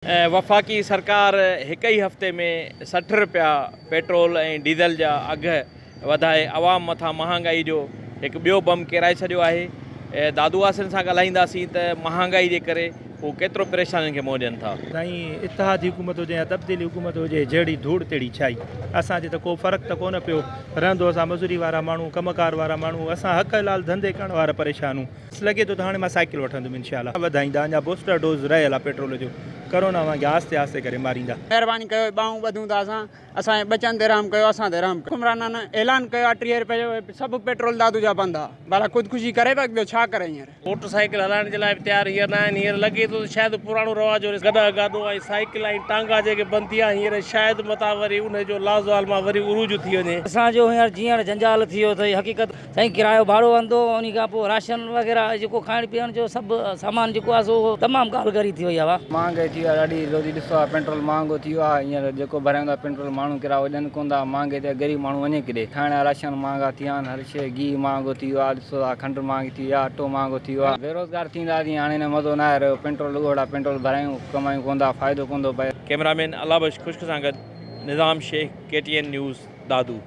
وفاقي سرڪار هڪ ئي هفتي ۾ 60 رپيا پيٽرول ۽ ڊيزل جا اگهه وڌائي عوام مٿان مهانگائي جو هڪ ٻيو بم ڪيرائي ڇڏيو آهي. دادو واسين سان ڳالهائينداسين ته مهانگائي جي ڪري هو ڪيترو پريشانين کي منهن ڏين ٿا. سائين اتحادي حڪومت هجي يا تبديلي حڪومت هجي جهڙي ڌوڙ تهڙي ڇائي اسان تي ته ڪو فرق ته ڪونه پيو رهندو اسان مزوري وارا ماڻهو ڪم ڪار وارا ماڻهو اسان حق حلال ڌنڌي ڪرڻ وارا پريشان هون. لڳي ٿو ته هاڻي مان سائيڪل وٺندم انشاء الله. وڌائيندا اڃا بوسٽر ڊوز رهيل آ پيٽرول جو ڪرونا وانگي آهستي آهستي ڪري ماريندا. مهرباني ڪيو ٻانهون ٻڌون ٿا اسان اسان جي ٻچن تي رحم ڪيو اسان تي رحم ڪيو حڪمرانن اعلان ڪيو آ 30 رپئي جو سڀ پيٽرول دادو جا بند آ ڀلا خودڪشي ڪري پيا ٻيو ڇا ڪري هينئر. موٽر سائيڪل هلائڻ جي لاء به تيار هينئر نه آهن هينئر لڳي ٿو ته شايد پراڻو رواج وري گڏهه گاڏو ۽ سائيڪل ۽ ٽانگا جيڪي بند ٿي ويا هينئر شايد متان وري انهي جو لازوال مان وري عروج ٿي وڃي. اسان جو هينئر جيئڻ جنجال ٿي ويو اٿئي حقيقت سائين ڪرايو ڀاڙو وندو انهي کان پوء راشن وغيره جيڪو کائڻ پيئڻ جو سڀ سامان جيڪو آهي سو اهو تمام ڳالهه ڳري ٿي وئي آهي. مهانگائي ٿي وئي آهي ڏاڍي روزي ڏسو ها پيٽرول مهانگو ٿي ويو آهي هينئر جيڪو ڀرايون ٿا پيٽرول ماڻهو ڪرايو ڏين ڪونه ٿا مهانگائي ٿي غريب ماڻهو وڃي ڪيڏي کائڻ جا راشن مهانگا ٿي ويا آهن هر شيء گيهه مهانگو ٿي ويو آهي ڏسو ها کنڊ مهانگي ٿي وئي آهي اٽو مهانگو ٿي ويو آهي بيروزگار ٿينداسين هاڻي هن مزو ناهي رهيو پيٽرول اهڙا پيٽرول ڀرايون ڪمايون ڪونه ٿا فائدو ڪونه ٿو پئي. ڪئميرا مين الله بخش خشڪ سان گڏ Nizam Shaikh K T N news Dadu.